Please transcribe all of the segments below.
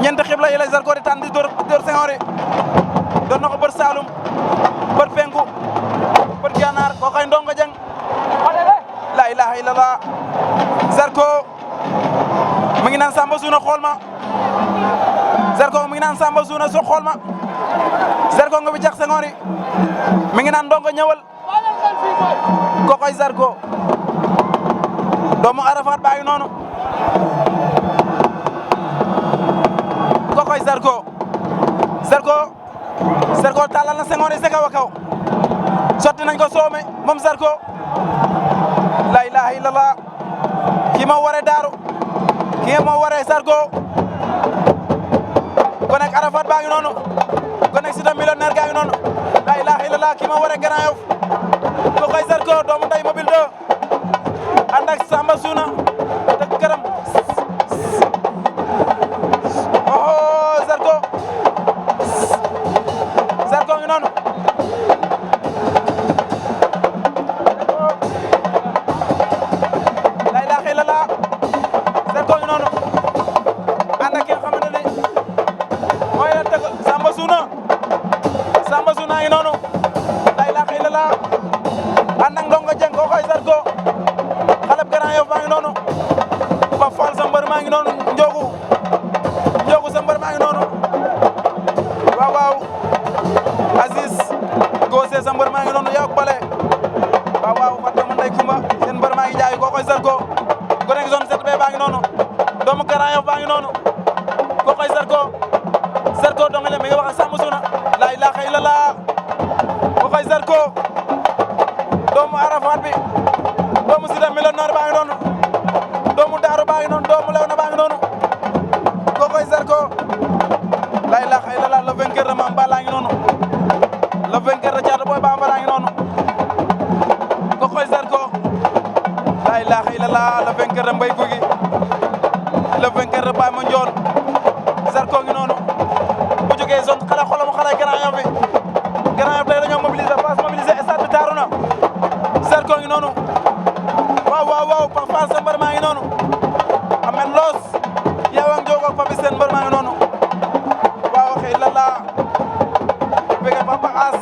ñeenti xibla yi la Zarko di tànn di door Senghor yi door na ko bët Saalum bët penku bët gànnaar koo xay Ndongo Dieng la ilaha illallah Zarko mu ngi naan Samba Suuna xool ma Zarko mu ngi naan Samba Suuna so xool ma Zarko nga bi jax Senghor yi mi ngi naan Ndongo ñëwal koo koy Zarko doomu Arafat baa ngi noonu koo koy Zarko tàllal na Senghor yi sa kaw a kaw sotti nañ ko soome moom Zarko la ilaha illallah kii moo waree daaru kii moo waree Zarko ko nekk Arafat baa ngi noonu ko nekk Cité Millionnaire gaa ngi noonu la ilaha illallah kii moo waree Grand Yoff ko koy Zarko doomu nday mobile 2 ànd ak Samba Suuna te këram oh Zarko ngi noonu la ilaha illallah Zarko ngi noonu ànd ak ki nga xamante ne mooy la tëgg Samba Suuna ngi noonu la ilaha illallah ànd ak Ndongo Dieng koo koy Zarko xaleb Grand Yoff baa ngi noonu ba Fall sa mbër maa ngi noonu Njogu sa mbër maa ngi noonu waaw waaw Aziz Gosé sa mbër maa ngi noonu yow ak Bale waaw waaw Fatou Ndeye Kumba seen mbër maa ngi jaay koo koy Zarko ko nekk zone 7B baa ngi noonu doomu Grand Yoff baa ngi noonu koo koy Zarko dongale mi ngi wax ak Samba Suuna la ilaha illallah koo koy Zarko doomu Arafat bi doomu Cité Millionnaire baa ngi noonu doomu Daaru baa ngi noonu doomu Lewna baa ngi noonu koo koy Zarko la ilaha illallah le vainqueur de Mame Balla ngi noonu le vainqueur de Thiatou Boy Bambara ngi noonu koo koy Zarko la ilaha illallah le vainqueur de Mbaye Gouy Gui le vainqueur de Baye Mandione Zarko ngi noonu bu jógee zone xale xolamu xale Grand Yoff bi Grand Yoff tey dañoo mobiliser passe mobiliser stade bi taaru na Zarko ngi noonu waaw Pape Fall sa mbër maa ngi noonu Ahmed Loos yow ak Njogo ak Papi seen mbër maa ngi noonu waaw xëy lala bëgg Papa As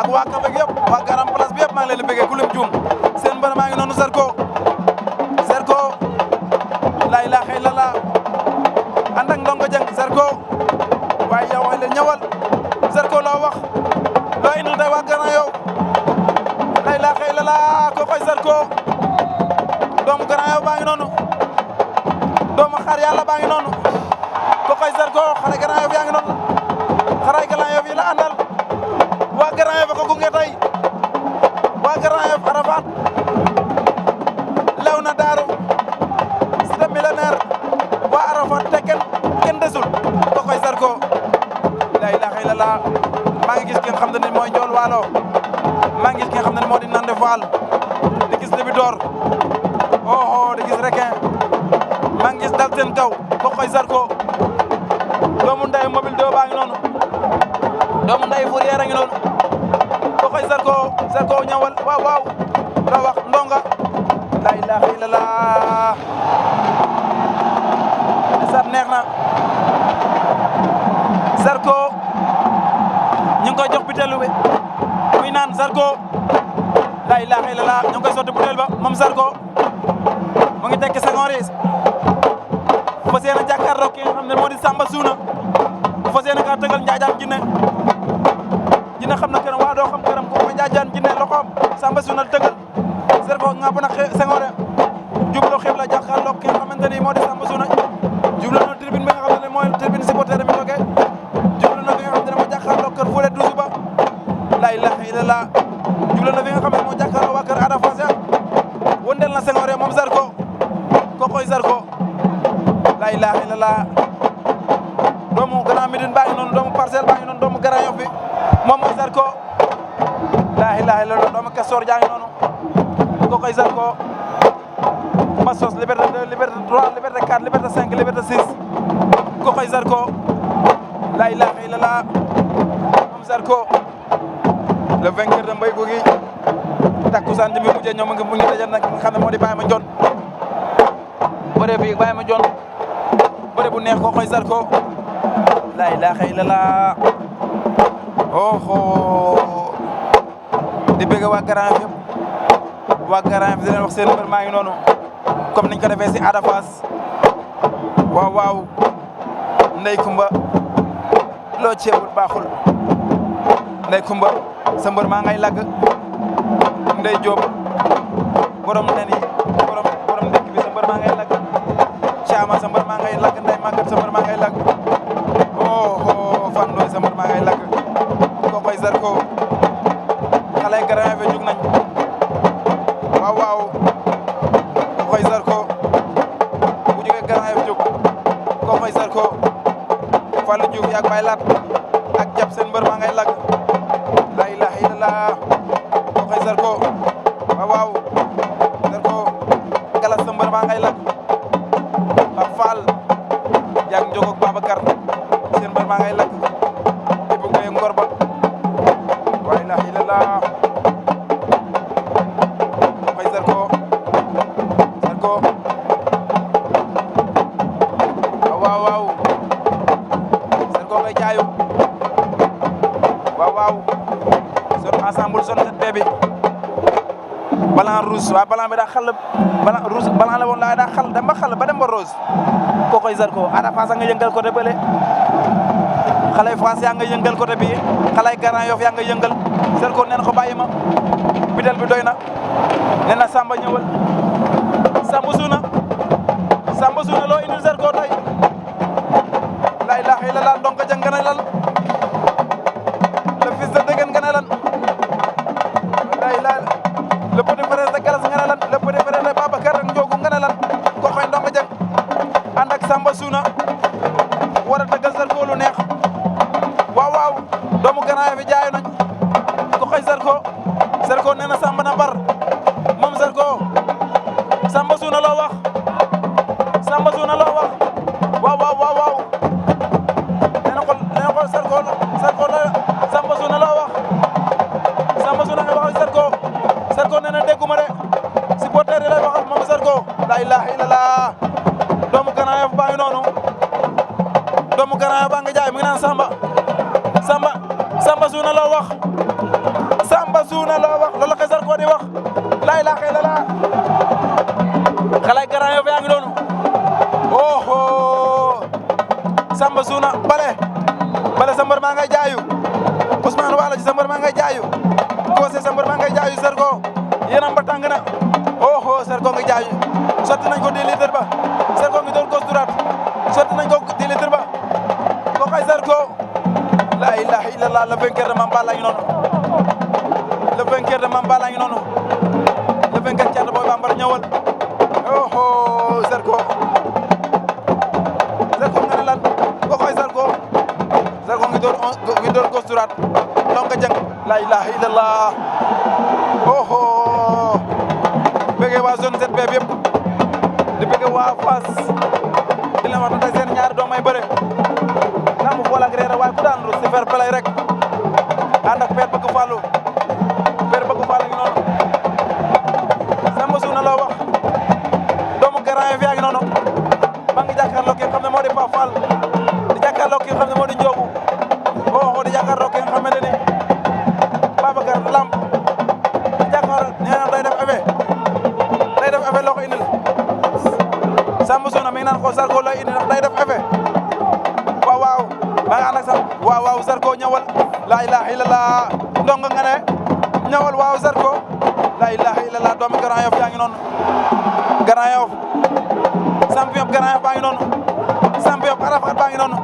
ak waa Kafe gi yëpp waa Garam Place bi yëpp maa ngi leen di bëgg ku lim juum seen mbër maa ngi noonu Zarko la ilaha illallah ànd ak Ndongo Dieng Zarko waaye yow wax leen ñëwal Zarko loo wax loo indil tey waa Grand Yoff la ilaha illallah ko koy Zarko doomu Grand Yoff baa ngi noonu doomu xar yàlla baa ngi noonu ko koy Zarko xare Grand Yoff yaa ngi noonu xaray Grand Yoff yi la àndal waa Grand Yoff ko gunge tey waa Grand Yoff Arafat Lewna Daaru Cité Millionnaire waa Arafat te kenn desul ko koy Zarko la ilaha illallah maa ngi gis ki nga xam ne mooy Njool Waalo maa ngi gis ki nga xam ne moo di Nande Fall di gis Libidor di gis Requin maa ngi gis dal seen kaw ko koy Zarko doomu nday mobile 2 baa ngi noonu doomu nday Fourière a ngi noonu ko koy Zarko ñëwal waaw loo wax Ndonga la ilaha illallah sat neex na Zarko ñu ngi koy jox bitelu bi muy naan Zarko la ilaha illallah ñu ngi koy sotti butéel ba moom Zarko mu ngi tekki Senghor yi fas yéene jàkkaarloo ki nga xam ne moo di Samba Suuna fas yéene ka tëgal Njaajaan jinne xam na këram waa doo xam këram ko ma Njaajaan jinne loxoom Samba Suuna tëgal Zarko nga bu na Senghor jublu xibla jàkkaarloo ki nga xamante ni moo di Samba Suuna jublu na tribune bi nga xam ne mooy tribune supporter bi toogee jublu na fi nga xam ne moo jàkkaarloo kër Fodé Douze ba la ilaha illallah jublu na fi nga xam ne moo jàkkaarloo waa kër Ada Fass wëndeel na Senghor moom Zarko ko koy Zarko la ilaha illallah doomu Grand Médine baa ngi noonu doomu Parcelles baa ngi noonu doomu Grand Yoff bi moom mooy Zarko la ilaha illallah doomu Castor jaa ngi noonu ko koy Zarko Massos liberté 2 liberté 3 liberté 4 liberté 5 liberté 6 koy Zarko la ilaha illallah moom Zarko le vainqueur de Mbaye Gouy Gui takkusaan bi mujjee ñoom mu ngi dajal nag nga xam ne moo di Baye Mandione bëre bi Baye Mandione bëre bu neex ko koy Zarko la ilaha illallah oh di bëgg waa Grand Yoff yëpp waa Grand Yoff di leen wax seen mbër maa ngi noonu comme niñ ko defee si Ada Fass waaw waaw Ndey Kumba loo ceebul baaxul Ndey Kumba sa mbër maa ngay lagg Ndey Jóob borom nen yi borom dëkk bi sa mbër maa ngay lagg Caama sa mbër maa ngay lagg Ndey Magat sa mbër maa ngay lagg oh Fan Ndoy sa mbër maa ngay lagg ko koy Zarko xale Grand Yoff jug nañ waaw waaw ko koy Zarko bu jógee Grand Yoff jug ko koy Zarko Fallou Diouf yaag Baye Lat ak jàpp seen mbër maa ngay lagg la ilaha illallah ko koy Zarko waaw waaw Zarko galas sa mbër maa ngay lagg Pape Fall yaag Njogok Babacar seen mbër maa ngay lagg Ibou Gueye Ngor ba la ilaha illallah ko koy Zarko waaw waaw Zarko ngay jaayu waaw waaw son ensemble son set bébé blanc rouge waaw blanc bi daa xal blanc rouge blanc la woon laa daa xal dem ba xal ba dem ba rose ko koy Zarko Ada Fass nga yëngal côté bële xalay Fass yaa nga yëngal côté bi xalay Grand Yoff yaa nga yëngal Zarko nee na ko bàyyi ma bidel bi doy na nee na Samba ñëwal Samba suuna loo indil Zarko tey la ilaha illallah ndongo jang nga ne lan le fils de Degen nga ne lan la ilaha le petit frère de Galas nga ne lan le petit frère de Babacar ak Ndiogu nga ne lan ko koy ndongo jang ànd ak Samba suuna war a tëggal Zarko lu neex waaw waaw doomu Grand Yoff fi jaayu nañ ko koy Zarko nee na Samba na bar moom Zarko Samba suuna loo wax Samba suuna loo wax waaw nee na ko Zarko la Samba suuna loo wax Samba suuna nga wax Zarko nee na dégguma de supporter yi lay waxal moom Zarko la ilaha illallah doomu Grand Yoff baa ngi noonu doomu Grand Yoff baa ngi jaay mi ngi naan Samba suuna loo wax Samba suuna loo wax loolu la ko Zarko di wax la ilaha illallah xale Grand Yoff yaa ngi noonu oh Samba suuna bale sa mbër maa ngay jaayu Ousmane Wala ci sa mbër maa ngay jaayu Kose sa mbër maa ngay jaayu Zarko yéenam ba tàng na oh Zarko nga jaayu sotti nañ ko 10 litres ba Zarko ngi doon gauche droite sotti nañ ko 10 litres ba ko kay Zarko la ilaha illallah le vainqueur de Mame Balla ngi noonu le vainqueur de Mame Balla ngi noonu le vainqueur Thiatou Boy Bambara ñëwal oh Zarko nga ne lan ko koy Zarko ngi door gauche droite donc jàng la ilaha illallah oh bëgg waa zone 7B bi yëpp di bëgg waa Fass di la wax tey seen ñaari doom ay bëre naa mu boole ak reer waaye ku daan rus si fair play rek ànd ak père bëgg Fallou ngi noonu Samba suuna loo wax doomu Grand Yoff yaa ngi noonu maa ngi jàkkaarloo ki nga xam ne moo di Pape Fall di jàkkaarloo ki nga xam ne moo di Ndiogu di jàkkaarloo ki nga xamante ni Babacar Lamp di jàkkaarloo nee na day def effet loo ko indil Samba suuna mi ngi naan ko Zarko lay indi ndax day def effet waaw maa ngi ànd ak sax waaw Zarko ñëwal la ilaha illallah ndongo nga ne ñëwal waaw Zarko la ilaha illallah doomi Grand Yoff yaa ngi noonu Grand Yoff champion Grand Yoff baa ngi noonu champion Arafat baa ngi noonu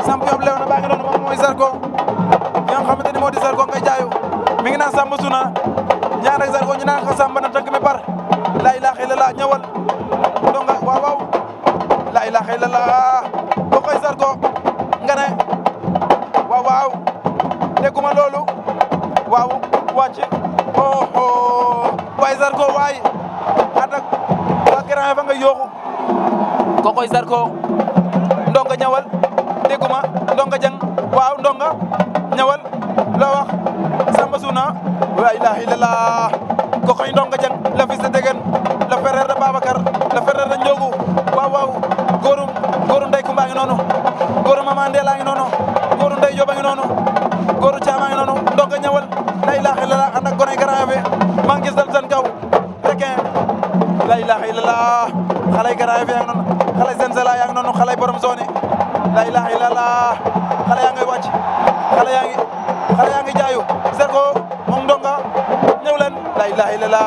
champion Léona baa ngi noonu moom mooy Zarko nga xamante ni moo di Zarko ngay jaayu mi ngi naan Samba suuna ñaan ak Zarko ñu naan ko Samba na tëgg mi par la ilaha illallah ñëwal ndongo waaw la ilaha illallah boo koy Zarko nga ne waaw dégguma loolu waaw wàcc waay Zarko waay ànd ak waa Grand Yoff nga yooxu ko koy Zarko ndongo ñëwal dégguma Ndonga Dieng waaw Ndonga ñëwal loo wax Samba Suuna la ilaha illallah ko koy Ndonga Dieng le fils de Degen le frère de Babacar le frère de Ndiogu waaw waaw góoru Ndey Kumba ngi noonu góoru Mama Ndela ngi noonu góoru Ndey Joba ngi noonu góoru Caama ngi noonu Ndonga ñëwal la ilaha illallah ànd ak gone Grand Yoff maa ngi gis dal seen kaw requin la ilaha illallah xaley Grand Yoff yaa ngi noonu xaley Senzala yaa ngi noonu xaley borom zone la ilaha illallah xale yaa ngay wàcc xale yaa ngi jaayu Zarko moom Ndonga ñëw leen la ilaha illallah